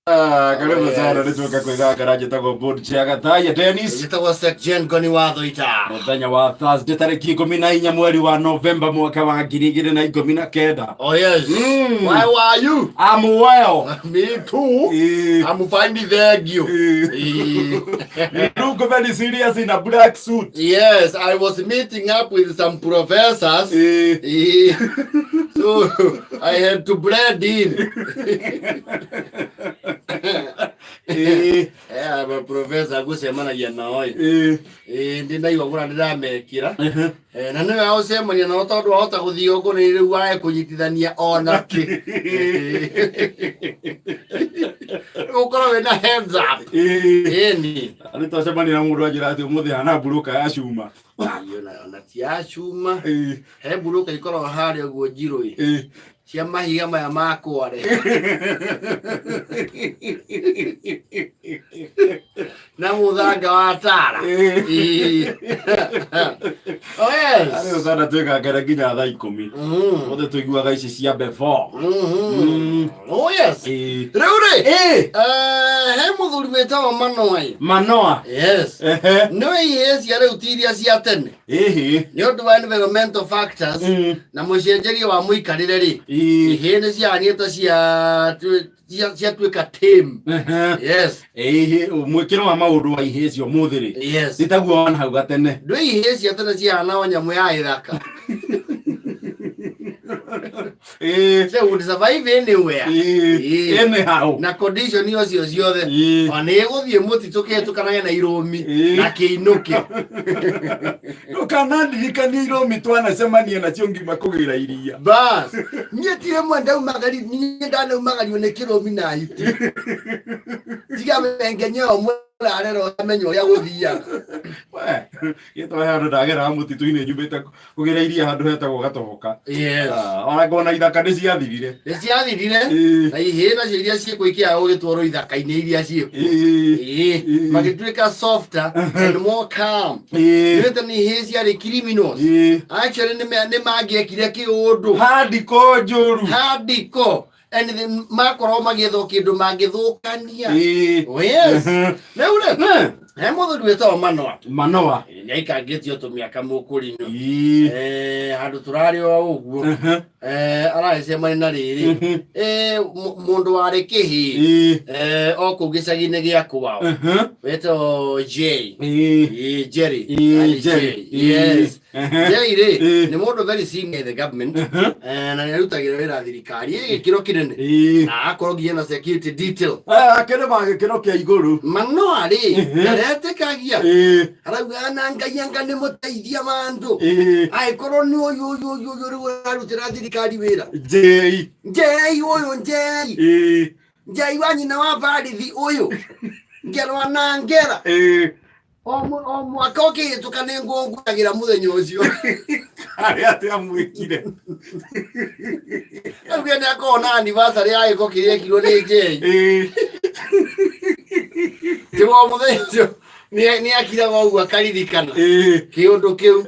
Ah, karibu sana nä kwä njätagwo board chair Gathaiya Dennis. Njĩtagwo Sek Ngoni wa Thũita. Mũthenya wa Thursday tarĩki 14 mweri wa Novemba mwaka wa 2019. Oh yes. Why were you? I'm well. Me too. I'm fine, thank you. You look very serious in a black suit. Yes, I was meeting up with some professors. So I had to blend in. Professor gucemanagia nao ĩ. Ndinaigua kũrĩa ndĩramekĩra. Na nĩwe gũcemania nao tondũ wahota gũthiĩ ũguo nĩ rĩu wae kũnyitithania ona kĩ. Gũkorwo wĩna heads up. Ĩni. Arĩ twacemania na mũndũ anjĩra atĩ ũmũthĩ hana mburũka ya cuma. Ona ti ya cuma. He mburũka ikoragwo harĩa ũguo njirũ ĩ. Cia mahiga maya ma kware. Na mũthanga wa tara. Oh yes. Arĩ ũcana twĩgangara nginya thaa 10. Othe tũiguaga ici cia before. Oh yes. Rĩu rĩ, he mũthuri wĩtagwo Manoa. Manoa. Yes. Nĩwe ihĩĩ cia rĩu ti iria cia tene. Nĩ ũndũ wa environmental factors na mũcenjerie wa mũikarĩre rĩ, ihĩĩ nĩ ciahanĩte ciatuĩka tame. Yes. Mwĩkĩro wa maũndũ wa ihĩĩ cio mũthĩ rĩ, ti taguo wa hau gatene. Ndwĩ ihĩĩ cia tene cihana o nyamũ ya ithaka. They would survive anywhere. Anyhow. Na condition icio ciothe. Ona ĩgũthiĩ mũtitũ kĩhĩtũkanage na irũmi na kĩinũke. Ndũkanandirikanie irũmi twanacemania nacio ngima kũgĩra iria. Bas. Niĩ ti rĩmwe ndaumagari niĩ ndanaumagario nĩ kĩrũmi na hiti. Tiga mengenye o mũrarera ũtamenya ũrĩa gũthiaga. Gĩtwa handũ ndageraga mũtitũ-inĩ nyumĩte kũgĩra iria handũ hetagwo Gatoboka. Yes. Ona ngona ithaka nĩ ciathirire. Nĩ ciathirire. Na ihĩĩ nacio iria ciĩkwo ikĩaga gũgĩtwarwo ithaka-inĩ iria ciĩkuo. Magĩtuĩka softer and more calm. Nĩwĩte nĩ ihĩĩ ciarĩ criminals. Actually nĩ mangĩekire kĩũndũ. Handiko njũru. Handiko. And then makorwo magĩethwo kĩndũ mangĩthũkania. Oh yes. Rĩu rĩ, he mũthuri wĩtagwo Manoa. Manoa. Nĩ aikangĩtio tũmĩaka mũkũrinũ. Handũ tũrarĩ o ũguo. Aragĩcemania na rĩrĩ. Mũndũ warĩ kĩhĩĩ. O kũu gĩcagi-inĩ gĩa kwao. Wĩtagwo Jay. Jerry. Jerry. Yes. Jay rĩ, nĩ mũndũ very senior in the government. Na nĩ arutagĩra wĩra thirikari ĩ gĩkĩro kĩnene. Na akorwo nginya na security detail. Akĩrĩ ma gĩkĩro kĩa igũrũ. Manoa rĩ, ndaretĩkagia. Arauga na Ngai anga nĩ mũteithia wa andũ. Angĩkorwo nĩ ũyũ ũyũ ũyũ ũyũ rĩu ũrarutĩra thirikari wĩra. Jay. Jay ũyũ Jay. Jay wa nyina wa barithi ũyũ. Ngerwa na ngera. O mwaka ũkĩhĩtũka nĩ ngũngũyagĩra mũthenya ũcio. Harĩa atĩ amwĩkire. Rĩu nĩ akorwo na anniversary ya gĩko kĩrĩa ekirwo nĩ Jay. Tigo mũthenya ũcio nĩ akiraga ũguo akaririkana kĩũndũ kĩu.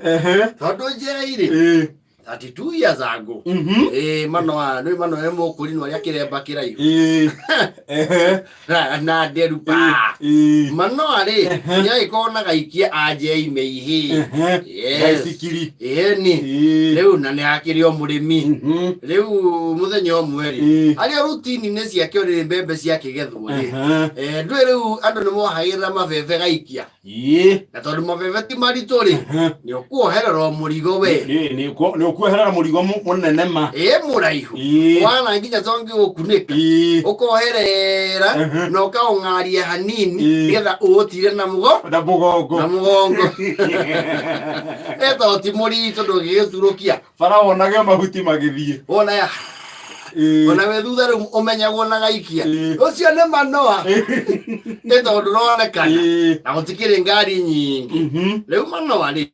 Tondũ Jay rĩ, 32 years ago. Manoa, nĩ Manoa e mũkũrinũ arĩa kĩremba kĩraihu. Na nderu pa. Manoa rĩ, nĩ agĩkorwo na gaikia a Jay meihĩ. Yes. Gaisikiri. Ĩni. Rĩu na nĩ akĩrĩ o mũrĩmi. Rĩu mũthenya ũmwe rĩ, arĩa rutini-inĩ ciake rĩ mbembe ciakĩgethwo rĩ. Ndũĩ rĩu andũ nĩ mohagĩrĩra mabebe gaikia. Na tondũ mabebe ti maritũ rĩ, nĩ ũkuoherera o mũrigo we. Nĩ ũkuoherera mũrigo mũnene ma. Mũraihu. Wana nginya to ngĩgũkunĩka. Ũkoherera na ũkaũng'aria hanini nĩgetha ũũtire na mũgo. Na mũgongo. Na mũgongo. Tondũ ti mũritũ ndũngĩgĩturũkia. Bara wonage mahuti magĩthiĩ. Wona ya. Ona we thutha rĩu ũmenyagwo na gaikia. Ũcio nĩ Manoa. Nĩ tondũ ndũronekana. Na gũtikĩrĩ ngari nyingĩ. Rĩu Manoa rĩ,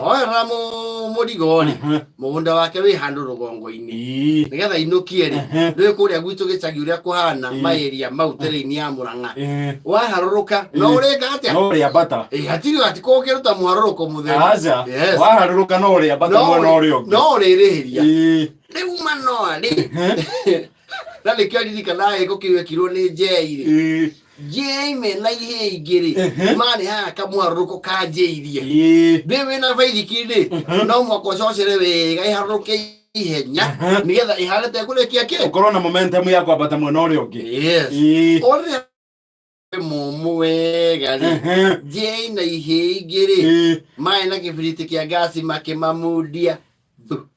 oerera mũrigo rĩ, mũgũnda wake wĩ handũ rũgongo-inĩ. Nĩgetha inũkie rĩ, ndũĩ kũrĩa gwitũ gĩcagi ũrĩa kũhana, maĩria mau terĩini ya Mũrang'a. Waharũrũka, no ũrĩka atĩa? No ũrĩambata. Hatirĩ hatikũrũ ũkĩruta mũharũrũko mũtheri. Aca. Yes. Waharũrũka no ũrĩambata mwena ũrĩa ũngĩ. No ũrĩrĩhĩria. Rĩu Manoa rĩ, Na nĩkĩo ririkanaga gĩko kĩu ekirwo nĩ njei rĩ. Njei mena ihĩĩ ingĩ rĩ, marehaga kamũharũrũko ka njeirie. Ndĩ wĩna baithikiri rĩ, no mwaka ũcocere wega ĩharũrũke ihenya nĩgetha ĩhane ta ĩkũrĩkia kĩ. Ũkorwo na momentum ya kwambata mwena ũrĩa ũngĩ. Yes. O rĩrĩa mũmũ wega rĩ, njei na ihĩĩ ingĩ rĩ, maĩ na kĩbiriti kĩa ngasi makĩmamundia thu.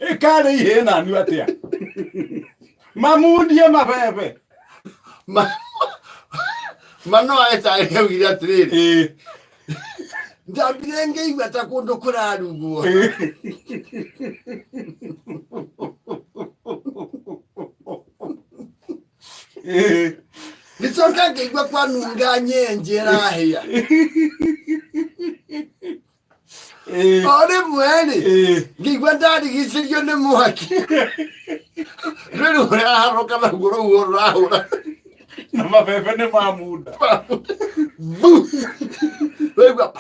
Ĩkarĩ ihĩĩ nanu atĩa? Mamundie mabebe. Manoa etarĩria augire atĩrĩrĩ, ndambire ngĩigua ta kũndũ kũrarugwo. Ngĩcoka ngĩigua kwanunga nyenje ĩrahĩa. O rĩmwe rĩ, ngĩigua ndarigicĩrio nĩ mwaki. Rwĩrĩ ũraharũka naguo rũhuho rũrahũra. Na mabebe nĩ mamunda. Bu! Waigua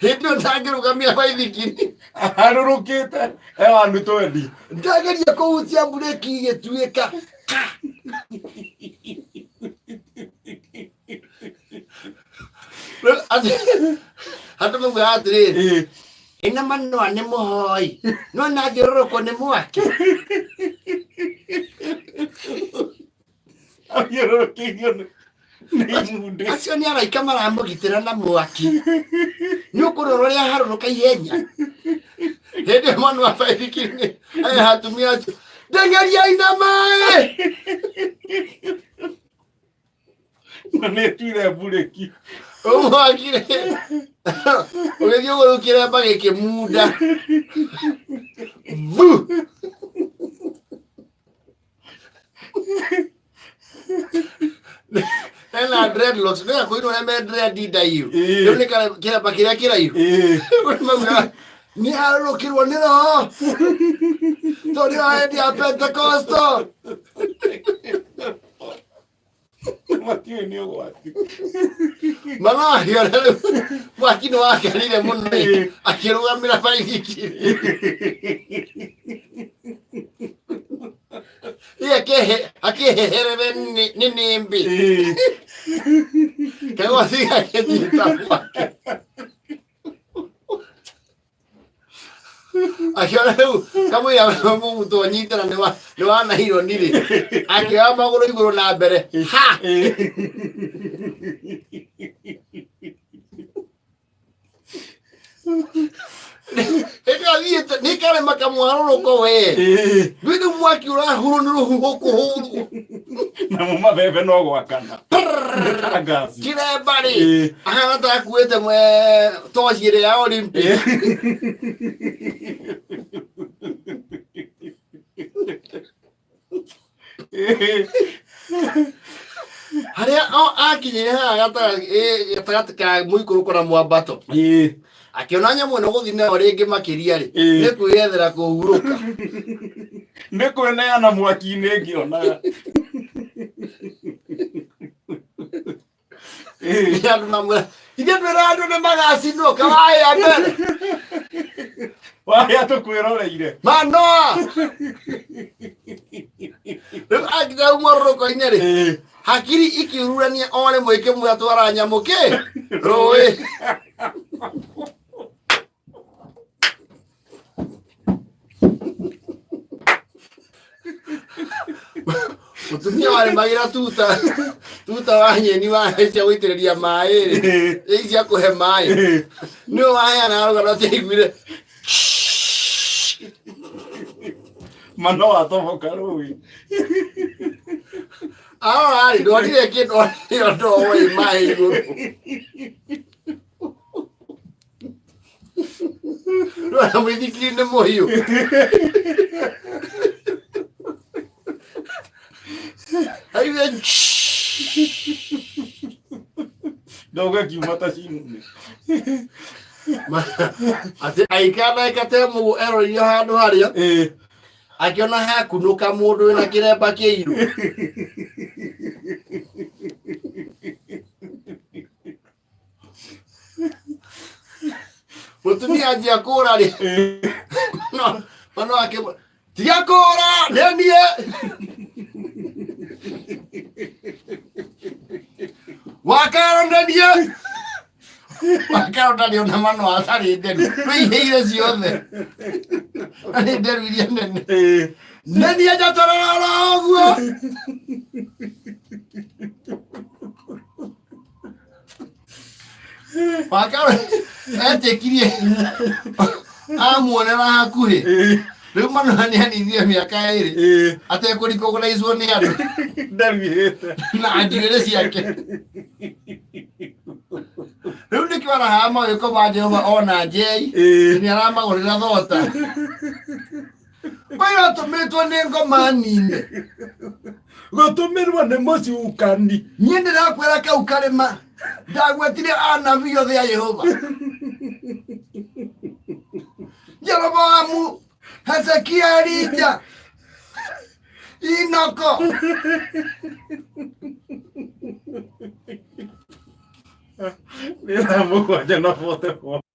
hĩndĩ ĩyo ndangĩrũgamia baithikiri. Arũrũkĩte ewanu twendi. Ndageria kũhutia mburĩki igĩtuĩka. Andũ maugaga atĩrĩrĩ, ĩna manũa nĩ mũhoi, no na thiũrũrũkwo nĩ mwaki. Athiũrũrũkĩirio nĩ imunde. Acio nĩ araika maramũgitĩra na mwaki. Nĩ ũkũrora ũrĩa aharũrũka ihenya. Hĩndĩ ĩyo mwana wa baithikiri nĩ aya atumia acio, ndeng'eriai na maĩ. Na nĩ ĩtuire mburĩki. Mwaki rĩ, ũgĩthiĩ ũguo rĩu kĩremba gĩkĩmunda. Vu! Ena dreadlocks, nĩ akwĩrwo ũrĩa me dread ndaihu. Rĩu nĩ kĩremba kĩrĩa kĩraihu. Maugaga, nĩ arũrũkirwo nĩ roho tondũ wa hĩndĩ ya Pentecostal. Matiũĩ nĩ ũgwati. Marahiona rĩu mwaki nĩ wakerire mũno ĩ, akĩrũgamĩra baithikiri. Ĩ, akĩheherere nĩ nĩmbĩ. Kagwati gakĩnyita mwaki. Akĩona rĩu kamũira mũgutwo nyitana nĩ wa naironi rĩ, akĩoya magũrũ igũrũ na mbere ha. Hĩndĩ ĩyo athiĩte nĩ karema kamũharũrũko we. Rĩu rĩu mwaki ũrahurwo nĩ rũhuho kũhũrwo. Namo mabebe no gwakana. Nĩ ta ngasi. Kĩremba rĩ, ahana ta akuĩte mwe toci ĩrĩa ya Olympic. Harĩa akinyire haha gatagatĩ ka mũikũrũko na mwambato, akĩona nyamũ ĩno gũthiĩ nayo rĩngĩ makĩria rĩ, nĩ kwĩyethera kũhurũka. Nĩ kwĩneana mwaki-inĩ ngĩonaga. Nĩ andũ mamwĩra, ithuĩ twĩra andũ nĩ magacinwo kawaya mbere. Wahĩa tũkwĩroreire. Manoa. Rĩu akinya mũrũrũko-inĩ rĩ, hakiri ikiururania o rĩmwe ikĩmwĩra twara nyamũ kĩ rũĩ. Mũtumia warĩmagĩra tuta tuta wa nyeni wa cia gũitĩrĩria maĩ rĩ, ici cia kũhe maĩ, nĩwe waheanaga rũgano atĩ aiguire Manoa atoboka rũĩ. Arora rĩ, ndonire kĩndũ onire ndogo ĩ maĩ igũrũ. Rora mũithikiri nĩ mũhiũ. Aiguire Ndogo ĩkiuma ta cimu-inĩ. Atĩ aikara ndagĩka ta ĩmwe ũguo eroreirio handũ harĩa, akĩona hakunũka mũndũ wĩna kĩremba kĩirũ. Mũtumia anjia kũra rĩ, no akĩmwĩra, Tiga kũra nĩ niĩ. Wakaro nĩ niĩ. Wakaro ndarĩ ona mano atarĩ nderu. Wĩihĩire ciothe. Na nĩ nderu iria nene. Nĩ niĩ njatarara ũguo. Wakaro etĩkirie amuonera hakuhĩ. Rĩu Manoa nĩ aninire mĩaka ĩrĩ atekũrikogonaicwo nĩ andũ Ndaruhĩte. na njuĩrĩ ciake. Rĩu nĩkĩo arahaga mawĩko ma Jehova ona njei nĩ aramagũrĩra thota. Ũyũ atũmĩtwo nĩ ngoma nine. Gũtũmĩrwo nĩ mũcukani. Niĩ ndĩrakwĩra kau karĩma ndagwetire anabii othe a Yehova. Jeroboamu, Hezekia, Elija, Inoko. Nĩ thaa 7:44.